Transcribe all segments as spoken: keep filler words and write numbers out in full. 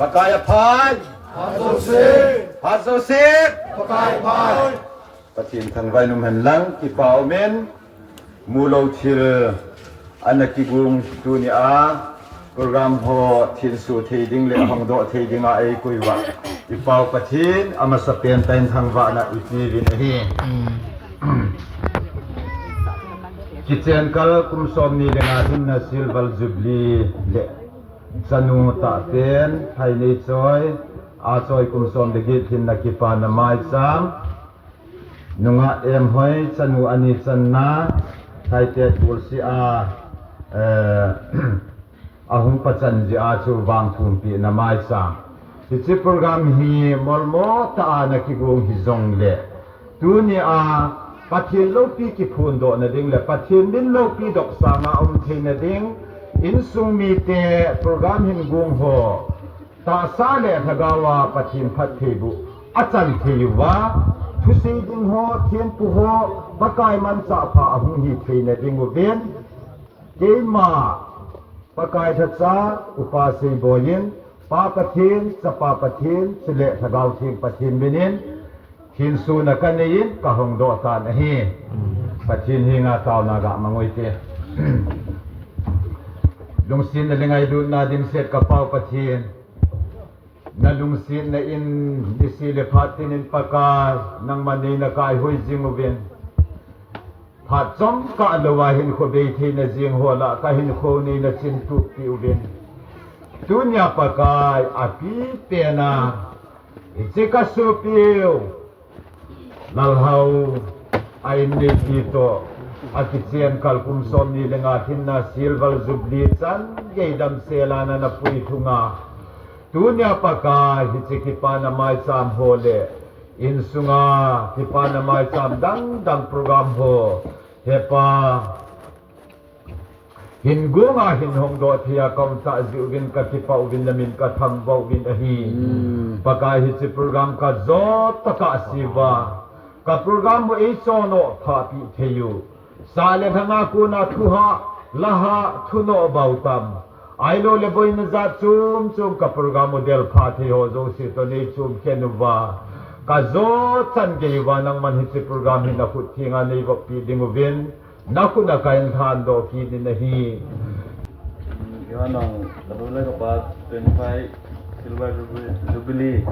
Pakai aphai. Phat jouse. Phat jouse. Pakai aphai. Pathen thangvah in um hen lang, kipa um in, mulou thil ana kigong tunia program ho thinsuh thei ding le hongdoh thei dinga eikoi uva i Pau Pathen amasapen tah in thangvahna ipeuvin ahi. Kichen kal kum somni le nga hinna Silver Jubilee le chanu tahpen Phaineichoi, Achoi kum som le get hinna kipana maicham, nungah Emhoi chanu ani channa, Thaite Tulsi a, eh, ahung pachan jeh a chu vangthumpina maicham. Hiche program hi molmo tah a ana kigong hijongle, tunia Pathen loupi kiphondohna ding le Pathen min loupi doh sanga um theina ding, insung mite program hin gong ho tahsa le lhagaova Pathen phattheiboh achan thei uva, thusei ding ho, thempu ho, Pakai manchah pha ahung hi theina ding uvin, keima Pakai lhacha Upa Seiboi in, Pa Pathen, Chapa Pathen, chule Lhagao Theng Pathen min in, thinsuhna kanei in kahongdoh tan ahi. Pathen henga taona gamang u hite. Lungsetna le ngailutna dimset ka Pau Pathen, nalungsetna in niseh le phat tin in Pakai, nangman neina kaihoi jing uvin, phat chomkhat louva hinkho bei theina jeng ho lah kahinkho neina chintup peh uvin, tunia Pakai apipena hiche kasopiu Lalhao a inneipi toh akichen kal kum somni le nga hinna Silver Jubilee chan gei damsel a ana pui lhunga, tunia Pakai hiche kipana maicham ho le insunga kipana maicham dang dang program ho, He Pa, hin gonga hin hongdoh thei a kaum tah jeh uvin kakipah uvin, namin kathangvah uvin ahi. Pakai, hiche program kajot tah a kasei uva, ka program u eichohnoh phahpeh thei u, sah le lhanga kona thuhah lahah thunoh bou tam, ahilou le boina jat chom chom ka program u delpha thei ho jouse toh neichom khen uva, kajot chan gei uva nangman hiche program hi nakhut thenga neivoppi ding uvin, nakhut a kahin lhandoh kit in ahi. Keiho nong, kanu le kapa twenty-five Silver Jubilee, Jubilee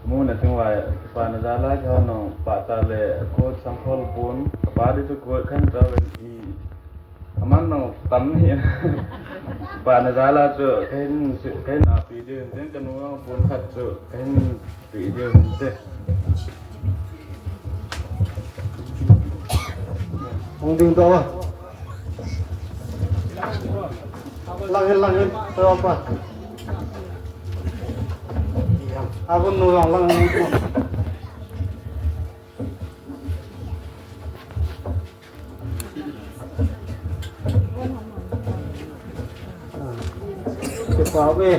muna chunga kipana jal a keiho nong pah tah le coat sample pon, kapa di chu coat khan travel i, aman nong tam hi. Kipana jal a chu kahin, kahin api diu, then kanu pon khat chu kahin Hung ding tao. Lang hin, lang hin, tao pa. Abun nu lang, lang hin. Kipa uve,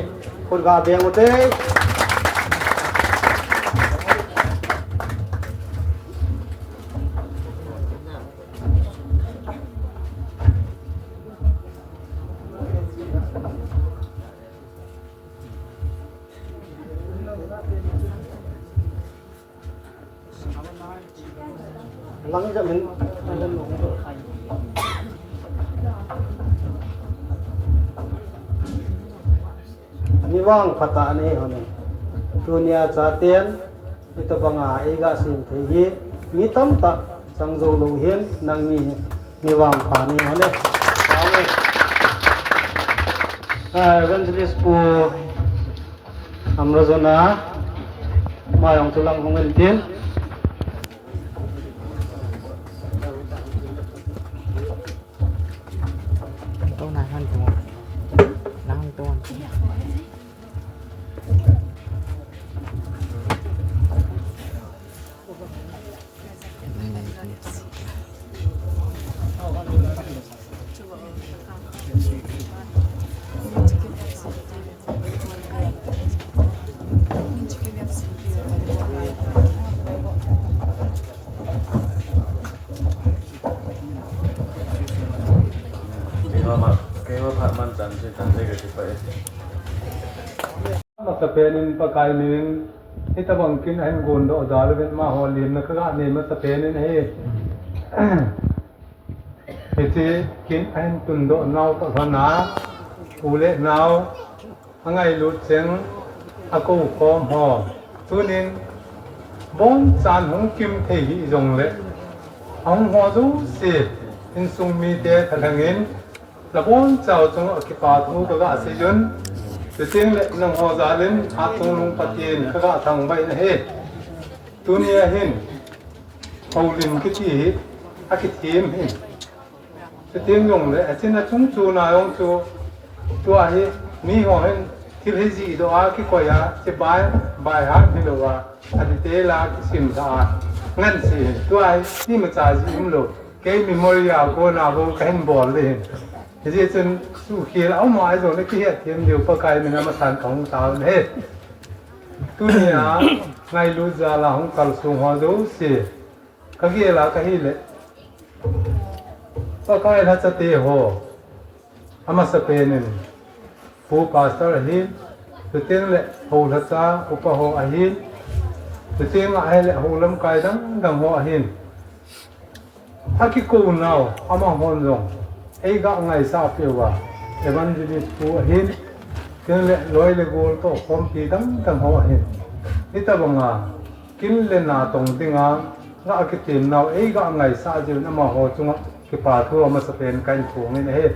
khut ga beng ute. Lang jam hin. Mi vangphat a nei hon e. Tunia chaten, hitobanga eiga sem thei hi, mi tamtah chang jou lou hin, nangni mi vangpha nei hon e. Amen. Ah, Evangelist Pu Amra Jona, ama jong chu lang hung in tin. Tou nai han tou. Lang tou. Masapen in Pakai min in, hitabang kin ahin gondoh jal uvin amaho limna kaga nei masapen in ahi. Hiche kin ahin tundoh nau toh lhon a, u le nao, angailut cheng, akou khom ho, tunin bonchan hung kim thei hih jongle, ahung ho jouse, insung mite thalheng in, nabonchau chunga kipa thu kaga sei un, chuteng le nangho jal in, Hatchungnung Pathen kaga thangvah in ahi. Tunia hin, houlim kiti hi, akithem hi. Chuteng jongle, achung achung chuna jong chu, tua hi, miho hin, thil hi jihdoh a kikoi a, chibai, baihat hilouva, adetail a kisimdoh a, ngansi hi. Tua hi, imacha jih umlou. Kei memory a kona bou kahin bol ding ahi. Hijeh chun, suhkhel a um a jongle kihetthem diu Pakai min a masan kahung tauvin ahi. Tunia, ngailut jal a hung kalsong ho jouse, kagel a kahile, Pakai lhachate ho, amasapen in, Pu Pastor ahin, chuteng le houlhacha upa ho ahin, chuteng ahile hou lamkai dang dang ho ahin, akikou nau, amahon jong eiga ngaisah peh uva, Evangelist Pu ahin, chuteng le loi le gol toh khompi dang dang ho ahin, hitabanga kin le na tong dinga, ga kitem nau eiga ngaisah jeh un amaho chunga kipa thu amasapen kahin phong in ahi.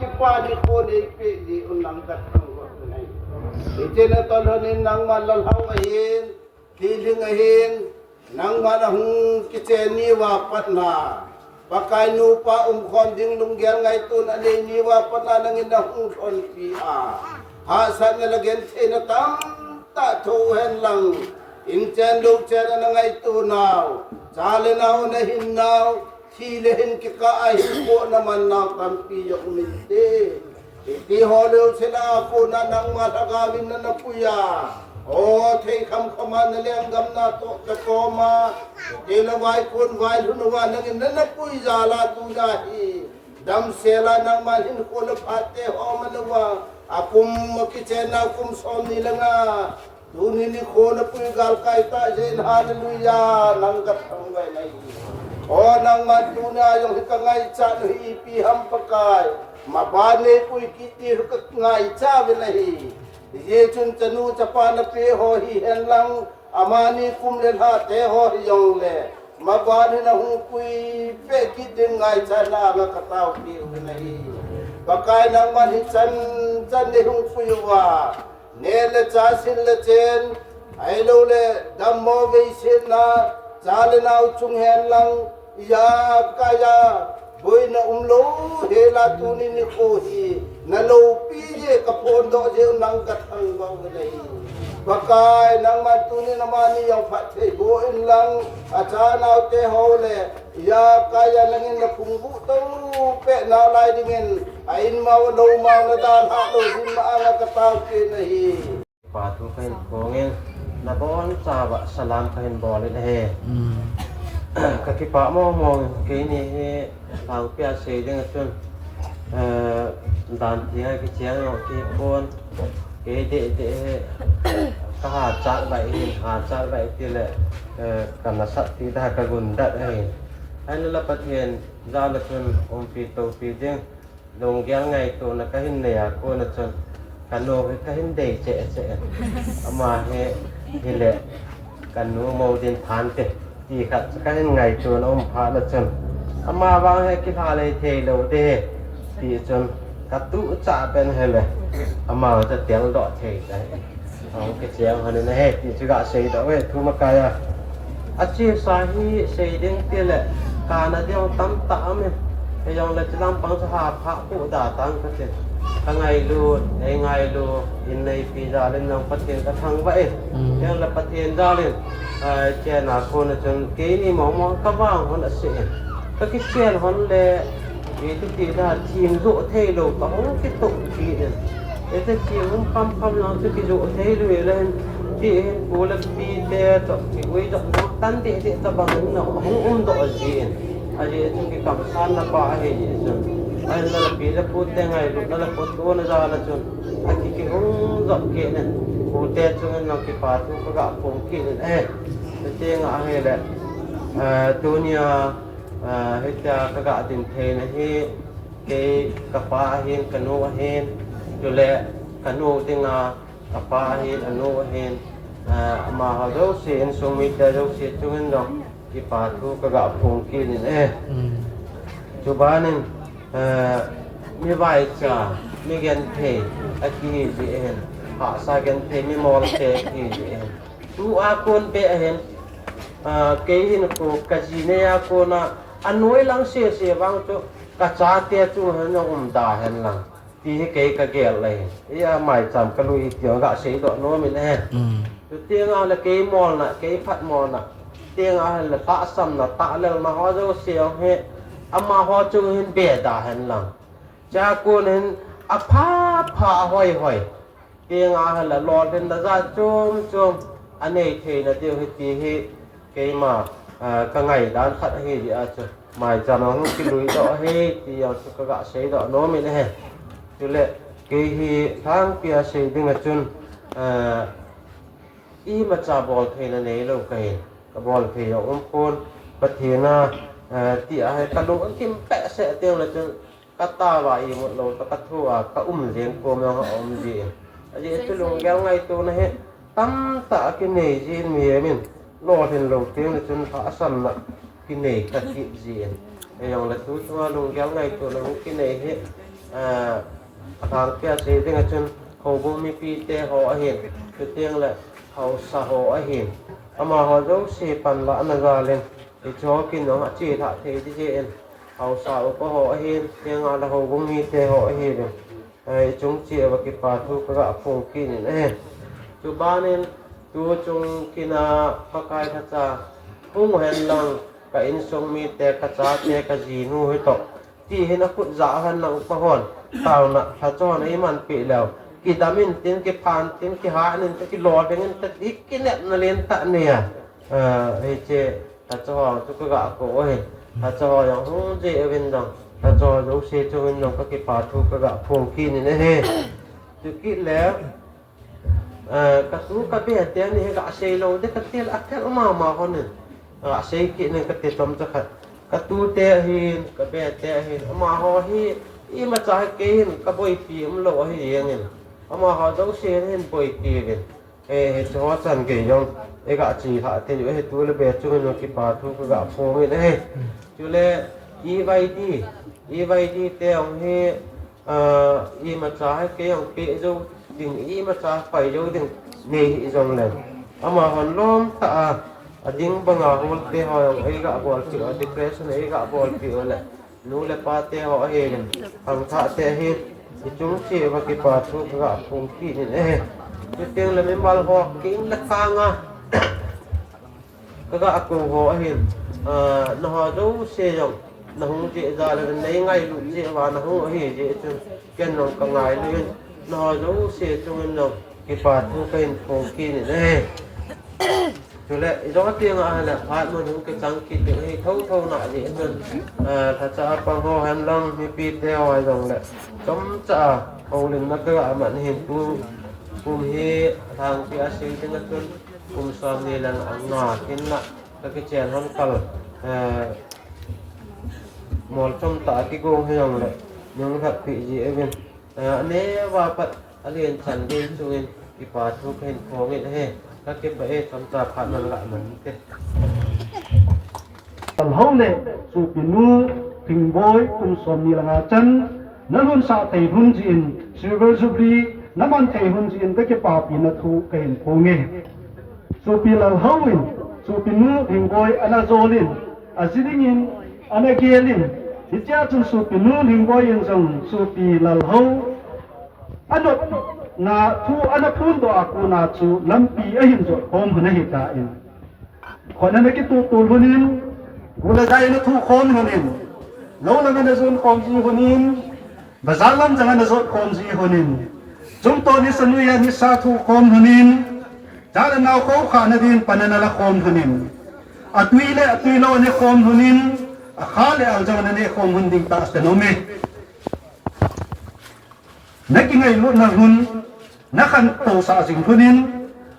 Kipa nikho neipeh jeh un nang kathangvah u ahi. Hiche natolhon in nangman lalhang ahin, lhilhing ahin, nangman ahung kichen ni uva patna, Pakai nupa umkhom ding lunggel ngaitona anei ni uva patna nangin nahung lhonpi a, hahsatna le gentheina tamtah thou hen lang, inchen louchen a nangaito nau, cha le nao nahin nau, thi le hin kikah a hinkho naman nau tampi jong um inte. Hiti ho leu chela kona nangma lhagao min nana pui a, o, thei khamkham a nalenggam na toh katom a, hiti le vaikon vailhun uva nangin nana pui jal a tuna hi, damsel a nangman hinkho le phat te ho man uva, akum akichen a kum somni le nga, tuni nikho napui galkai tah jeh in, hallelujah, nang kathangvah in ahi. O, nangman tuna jong hi kangaichat u hi ipi ham Pakai, maban neipui kit diu hi kangaichat uvin ahi. Hijeh chun chanu chapa napeh ho hihen lang, amani kum le lha te ho hijongle, maban hin ahung pui peh kit ding ngaichatna anga kataopi uvin ahi. Pakai nangman hichan chan neihung pui uva, neh le chah, sil le chen, ahilouleh dammo veisetna, cha le nao chung hen lang, ijakai a boina umlou hel a tuni nikho hi naloupi jeh kaphondoh jeh u nang kathangvah uvin ahi. Pakai, nangman tunin amani jong phatthei boh inlang, achanaote ho le, ijakai a nangin naphung buh to peh nalai dingin, a inmao loumao nadalhah lou ding ma anga kataopi nahi. Kipa thu kahin phongin, nabonchauva salam kahin bolin ahi. Kakipah mong mong, keini hi Lhangpi a sei ding a chun, eh, dan theng a kicheng jong kipon, kei deh deh hi, kahachat lai hin, hachat lai tile, eh, kanasat ti da kagun dat ahi. Ahinla Pathen jal a chun umpi topi ding, lunggel ngaitona kahin nei a kona chun, kanu hi kahin dei cheh cheh. Ama hi, hile, kanu mou din phante, ti khat chu kahin ngaitona um phat na chun, ama vang hi kilha lei thei lou ding, ti chun, katuhchah pen hile, ama chu teldoh thei tai. Ahung kicheng hon in ahi, ti chu gasei doh ve, thu makai a. Achesa hi sei ding tile, kana ding tamtah aumin. Hijongle chilang pang chu haphah pu da tang katin. Kangailut, eingailu, inneipi jal in jong Pathen kathangvah in. Hijongle Pathen jal in, ah, chena kona chun keini mong mong kavang hon asei in. Kakichen hon le, iti ti da thim joh thei lou kahung kitoh kit in. Iti thim hung kham kham lang chu kijoh thei lou le hin, ti hin pu le pi te toh kiui doh tan ti ti tabang in ahung umdoh ji in. Ajeh chu kikamsanna pa ahi jeh chun. Ahinla pi le pu te ngailutna le potlutna jal a chun, aki kihung jop kit in. Pu te chungin jong kipa thu kaga phong kit in. Eh, chuteng ahile, eh, tunia, eh, hitia kaga din theina hi, kei kapa ahin, kanu ahin, chule kanu dinga, kapa ahin, anu ahin, eh, amaho jouse, insung mite jouse chungin jong kipa thu kaga phong kit in eh. Chubanin, eh, mi vaicha, mi genthei akihi jeh hin, hahsa genthei, mi molte akihi jeh hin, tua kon beh hin, ah, kei hin ko kaji neiya kona, anoi lang sese vang chu kachate chunga hin jong umda hen lang, ti hi kei kagel ahi. Ia maicham kalui ti jong gasei doh nom in ahi. Chuteng ahile kei molna, kei phatmolna, chuteng ahile lhahsamna, tahlelna ho jouse jong hi amaho chung hin beda hen lang, chua kon hin apha pha, ahoi hoi, chuteng ahile lolhinna jat chom chom anei theina diu hi ti hi keima, ah, kangaidan khat ahi jeh a chu, maicham ahung kilui doh ahi ti jong chu kaga sei doh nom in ahi. Chule kei hi lhangpia sei dinga chun, ah, imacha boltheina neilou kahin, kabolthei jong umpon, Pathen a, ah, ti ahi, kalung akim behseh teng le chun, kataova imut lou toh kathua kaum jeng kom jong aum jin. Ajeh chu lunggel ngaitona hi tamtah akinei jin, mihem in lolhin lou teng le chun lhahsamna kinei kha kit jin. Hijongle tuchunga lunggel ngaitona hung kinei hi, ah, alhangpia sei dinga chun houbung mipite ho ahin, chuteng le haosa ho ahin, amaho jouse panlahna jal in, hicheho kin jong achelhah thei ding jeh in, haosa upa ho ahin, chuteng ahile houbung mite ho ahiuvin, eh, ichung cheh uva kipa thu kaga phong kit in ahi. Chubanin tuchung kina Pakai lhacha hung hen lang, ka insung mite, kachate, kajinu hitoh, ti hin akhut jah hen lang upa hon, taona lhacha hon eimanpeh leu, kidam intin, kiphan tin, kihan intin, kilolhing intin, ti kinepna lentah nei a, ah, hiche lhacha ho chu kaga kou ahin, lhacha ho jong hung jeh uvin jong, lhacha ho jouse chungin jong kakipa thu kaga phong kit in ahi. Chukit le, ah, katu kabe te ni hi gasei lou ding katil, athel mama hon in, gasei kit ning kati chomcha khat. Katute ahin, kabete ahin, amaho hi imacha hi kei hin kaboipi umlou ahi jengin, amaho jouse hin boipi uvin. Eh, hicheho chan gei jong iga chelhah thei u ahi, tu le be chungin jong kipa thu kaga phong in ahi. Chule E Y D, E Y D te jong hi, ah, imacha hi kei jong peh jou ding, imacha pai jou ding nei hih jongleng, amahon lomtah a, ading banga holte ho jong eiga bolpeh u, decoration eiga bolpeh u le, nu le pate ho ahin, khangthahte ahin, ichung cheh uva kipa thu kaga phong kit in ahi. Chuteng le mimal ho keng le kang a kaga kou ho ahin, ah, nangho jouse jong nahung jeh jal a, nei ngailut jeh uva nahung ahi jeh chun ken jong kangailu in, nangho jouse chunga jong kipa thu kahin phong kit in ahi. Chule, ijong teng ahile, phat mun hung kichang kit ding ahi thotho na jeh chun, ah, lhacha a pang ho hen lang, mipi te ho jong le, chomcha a, houlimna kaga man ahin tu, kum hi, lhangpi a sei ding a chun, kum somni le nga hin la, kakichen hon kal, eh, mol chomcha a kigong hi jong le, nung lhap pi ji uvin. Eh, aneo a pat alen chan ding chungin kipa thu kahin phong in ahi. Kakipah e, chomcha phat nang lah man te. Talhou le, Sopinu Lhingboi kum somni le nga chan, nalunsah thei lhon jeh in, Silver Jubilee naman thei lhon jeh in kakipapina thu kahin phong e. Sopi Lalhou in, Sopinu Lhingboi ana jol in, aji dingin, ana gel in, hichea chun Sopinu Lhingboi in jong Sopi Lalhou anopna thu ana phondoh a kona chu lampi ahin jot khom lhon ahitan. Khut ana kituh tul lhon in, gu le dai ana thuh khom lhon in, lou lam ana jon khom ji lhon in, bazar lam jong ana jot khom ji lhon in, chomcha nisa noiya nisa thuh khom lhon in, cha le nao khoukhah na din pan ana la khom lhon in, atui le atui lou ana khom lhon in, akha le al jong ana ne khom lhon ding tah ahi. Na kingailutna lhon, na khantousah jing lhon in,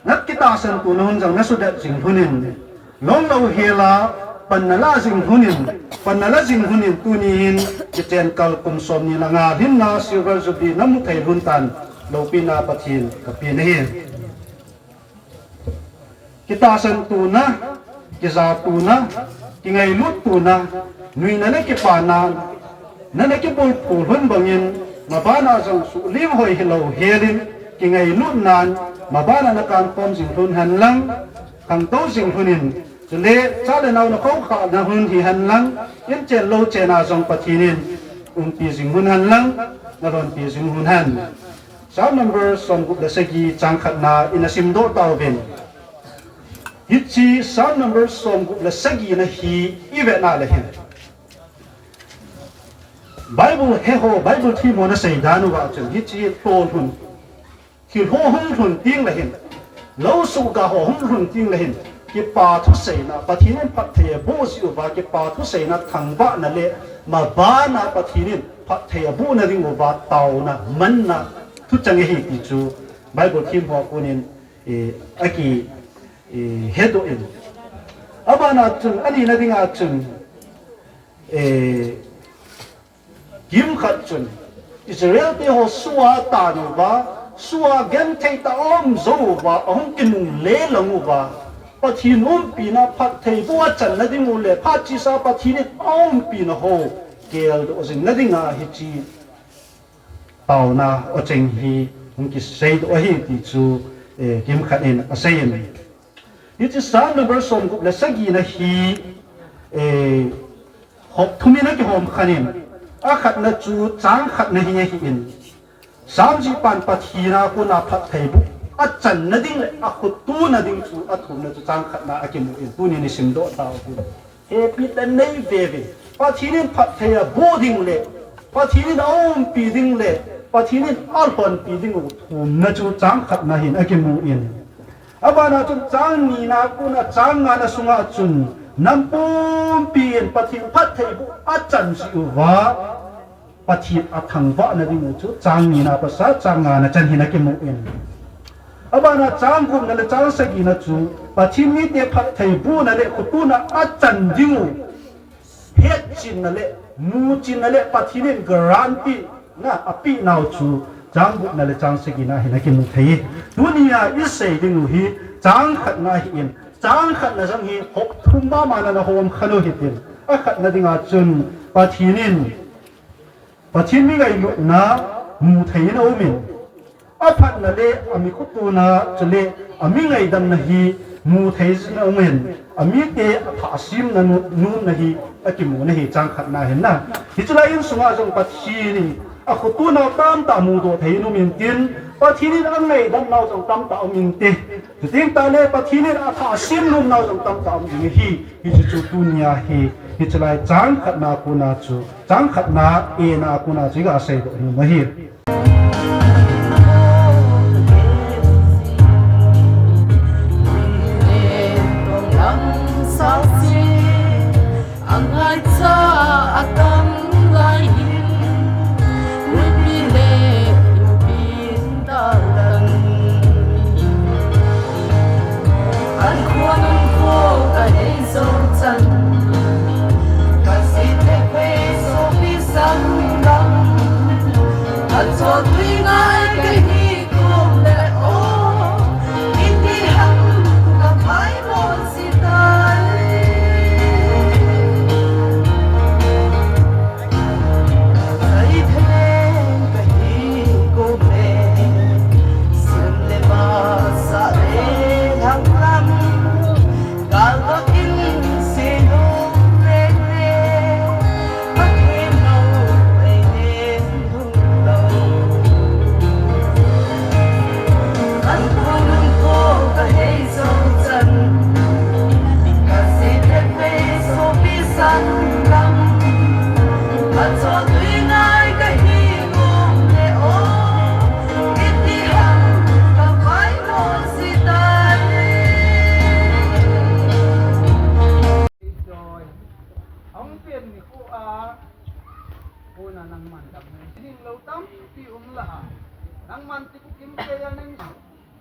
na kitahsan tona lhon jong na sudet jing lhon in, long lou hel a pan na la jing lhon in, pan na la jing lhon in, tuni hin kichen kal kum somni le nga lhinna Silver Jubilee namu thei lhon tan, loupina Pathen kapeh in ahi. Kitahsan tona, kija tona, kingailut tona, nuina le kipana, nana kibulphu lhon bangin, mabana jong suhlim hoi hilou hel in, kingailutnan, mabana na kankhom jing lhon hen lang, khangtou jing lhon in, chule cha le nao na khoukhah na lhon hi hen lang, in chen lou chen a jong Pathen in umpi jing lhon hen lang, na lonpi jing lhon hen. Psalm number somgup le sagi chang khatna in asimdoh tauvin. Hiche Psalm number somgup le sagina hi ivet na le hin, Bible he ho, Bible them ho na seidan uva chun, hiche lho lhon, thil ho hung lhon teng le hin, lou suhgah ho hung lhon teng le hin, kipa thuseina, Pathen in phatthei aboh jeh uva kipa thuseina, thangvahna le mabana Pathen in phatthei abohna ding uva taona, manna thuchang ahi ti chu Bible them ho a konin, eh, aki, eh, hedoh in. Abana chun, anina dinga chun, eh, kimkhat chun, Israel te ho soh a atan uva, soh a genthei tah a um jou uva, ahung kinungle lang uva, Pathen umpina phatthei boh a channa ding u le, phat chesa Pathen in aumpina ho, geldoh jingna dinga hiche taona ocheng hi hung kiseidoh ahi ti chu, eh, kimkhat in asei in. Hiche Psalm number somgup le sagina hi, eh, hop thum in akihom khan in, akhatna chu chang khatna hi ahin. Psalm jihpan Pathen a kona phatthei boh achanna ding le akhotona ding chu athumna chu chang khatna akimu in, tunin isimdoh tau tin. Hepi tah in nei ve ve. Pathen in phatthei aboh ding le, Pathen in aumpi ding le, Pathen in alhonpi ding u thumna chu chang khatna hin akimu in. Abana chun chang nina kona chang ngana sunga chun, nam pumpi in Pathen phatthei boh achan jeh uva, Pathen athangvahna ding u chu chang nina pasa chang ngana chan hin akimu in. Abana chang gupna le chang sagina chu Pathen mite phatthei bohna le khotona achan ding u hetchenna le muchenna le Pathen in guarantee na apeh nau chu chang gupna le chang sagina hin akimu thei. Tunia isei ding u hi chang khatna ahin, chang khatna jong hi hop thum mama na nahom khan u hitin. Akhatna dinga chun Pathen in Pathen mi ngailutna mu thei in aum in, aphatna le ami khotona chule ami ngaidamna hi mu thei jin aum in, amite athahsimna nu-, nunna hi akimu na hi chang khatna hin na. Hichu lai insunga jong Pathen in Akhoto nau tamtah mudoh thei in um intin, Pathen in angaidan nau jong tamtah um inte. Chuteng tahle Pathen in athah sem nom nau jong tamtah um ding ahi. Hiche chu tunia hi, hiche lai chang khatna kona chu, chang khatna ena kona chu iga seidoh nom ahi. Ahung pen nikho a, kona nangman dam nei. Hining lou tampi um lah a, nangman ti ku kim kei a nang,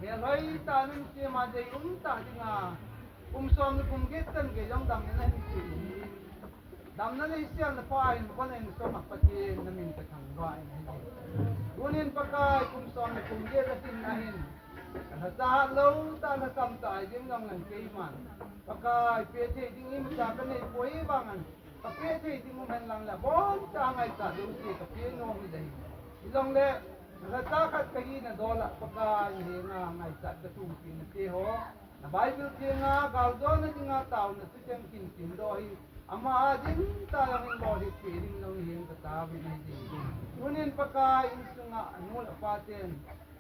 melhoi tah nang kei ma dei um tah ding a, kum som le kum get chan gei jong dam nei nahin ti. Damna nei sel na pha in, kona in som a Pathen na min ka thangvah in ahi. Tunin Pakai kum som le kum get a tin ahin, ka lhacha hat lou tah, lhasam tah ahi ding jong leng keiman, Pakai, pe thei ding imacha ka nei poi vangin, ka pe thei ding um hen lang le, abonchan ngaichat lou thei ka pe nom hi dei. Hijongle, lhacha khat ka hina dol a, Pakai, nahenga ngaichat ka thumpi nate ho, na Bible thenga galjona dinga taona thucheng khin khin doh hi, ama a ding tah jong hin lolhin thei ding jong nahen ka taovin ahi ding. Tunin Pakai, insunga anu le apa ten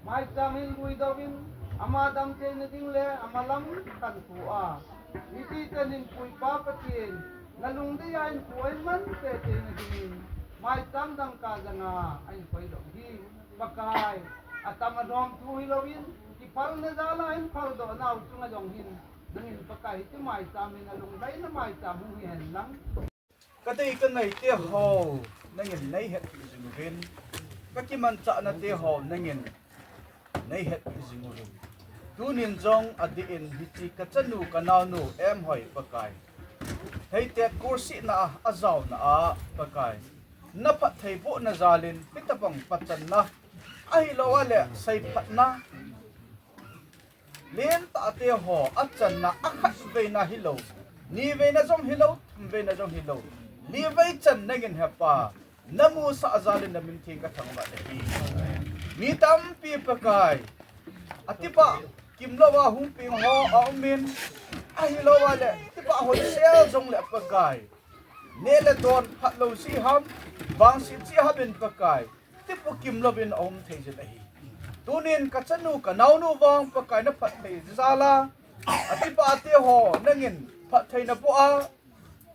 maicham hin lui doh in, ama dam theina ding le ama lam khankho a, hiti chan hin puipa Pathen, na lungdei a hinkho ahin man teitei na dingin, maicham dangka janga ahin koi doh hi. Pakai, atam anom thu hilouvin, kiphalna jal a ahin phaldoh nau chunga jong hin, nangin Pakai, hiti maicham hin alunglaina maicham hung hi hen lang. Ka dei ka ngai teho, nangin nei hetpi jing uvin. Ka kimanchahna teho, nangin nei hetpi jing uvin. Tunin jong adih in hiche ka chanu ka naonu Emhoi Pakai, Heitei kursetna a, ajaona a Pakai, na phattheibohna jal in hitabang pachanna, ahilou a le seiphatna, lentah teho achanna, akhat veina hilou, ni veina jong hilou, thum veina jong hilou, li vei chan nangin hepa, na musah jal in na min theng ka thangvah nahi. Mi tampi Pakai, atipah kimlou a hung peng ho aumin, ahilou a le tipah hoisel jongle Pakai, neh le don phatlou jeh ham, vangset jeh ham in Pakai, tipah kimlouvin aum thei jin ahi. Tunin ka chanu ka naonu vang Pakai na phatthei jal a, atipah teho nangin phatthei naboh a,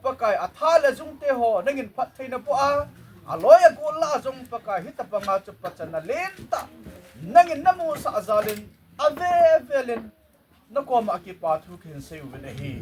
Pakai atha le jung teho nangin phatthei naboh a, aloi agol lah a jong Pakai hitabanga chu pachanna lentah nangin na musah jal in, avel vel in na koma kipa thu kahin sei uvin ahi.